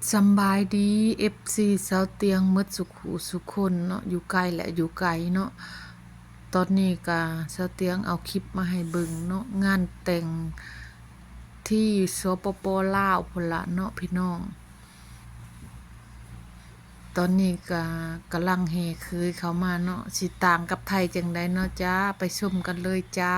ສຳບາຍດີ ເອັຟຊີ ຊາວຕຽງໝົດສຸຂູສຸຄົນເນາະ ຢູ່ໃກ້ ແລະ ຢູ່ໄກເນາະ. ຕອນນີ້ກະຊາວຕຽງເອົາຄລິບມາໃຫ້ເບິ່ງເນາະ ງານແຕ່ງທີ່ ສປປ ລາວ ພຸ້ນລະເນາະພີ່ນ້ອງ. ຕອນນີ້ກະກຳລັງແຫ່ເຂີຍເຂົ້າມາເນາະ ຊິຕ່າງກັບໄທຈັ່ງໃດເນາະຈ້າ ໄປຊົມກັນເລີຍຈ້າ.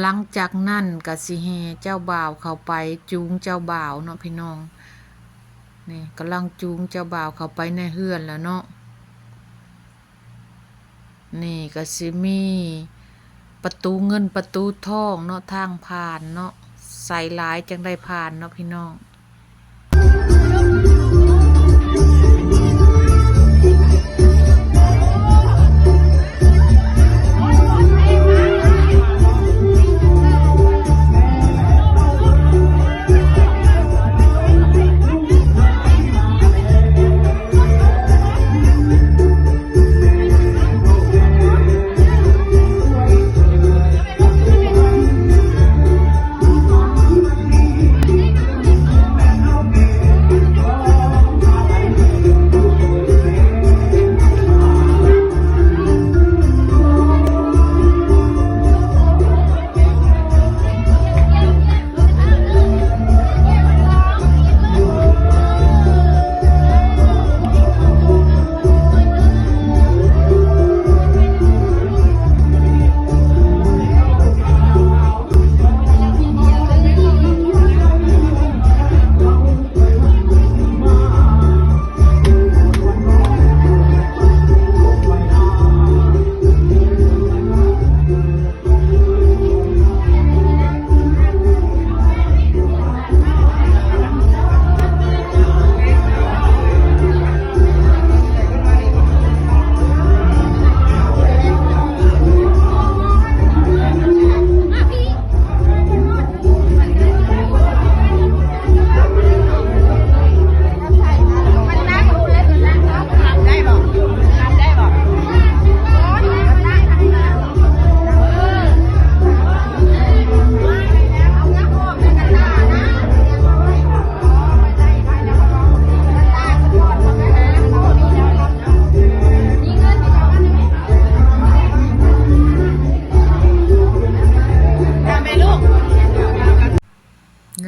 ຫຼັງຈາກນັ້ນກະຊິແຫ່ເຈົ້າບ່າວເຂົ້າໄປ ຈູງເຈົ້າບ່າວເນາະພີ່ນ້ອງ. ນີ້ກຳລັງຈູງເຈົ້າບ່າວເຂົ້າໄປໃນເຮືອນແລ້ວເນາະ. ນີ້ກະຊິມີປະຕູເງິນປະຕູທອງເນາະ ທາງຜ່ານເນາະ ໃສ່ຫຼາຍຈັ່ງໄດ້ຜ່ານເນາະພີ່ນ້ອງ.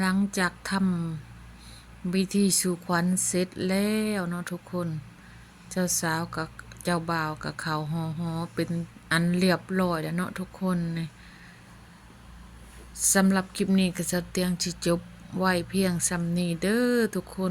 ຫຼັງຈາກທຳພິທີສູ່ຂວັນເສັດແລ້ວເນາະທຸກຄົນ ເຈົ້າສາວກັບເຈົ້າບ່າວກໍເຂົ້າຫໍຫໍເປັນອັນລຽບຮ້ອຍແລ້ວເນາະທຸກຄົນ. ນີ້ ສຳລັບຄລິບນີ້ກໍສາວຕຽງຊິຈົບໄວ້ພຽງສ່ຳນີ້ເດີທຸກຄົນ.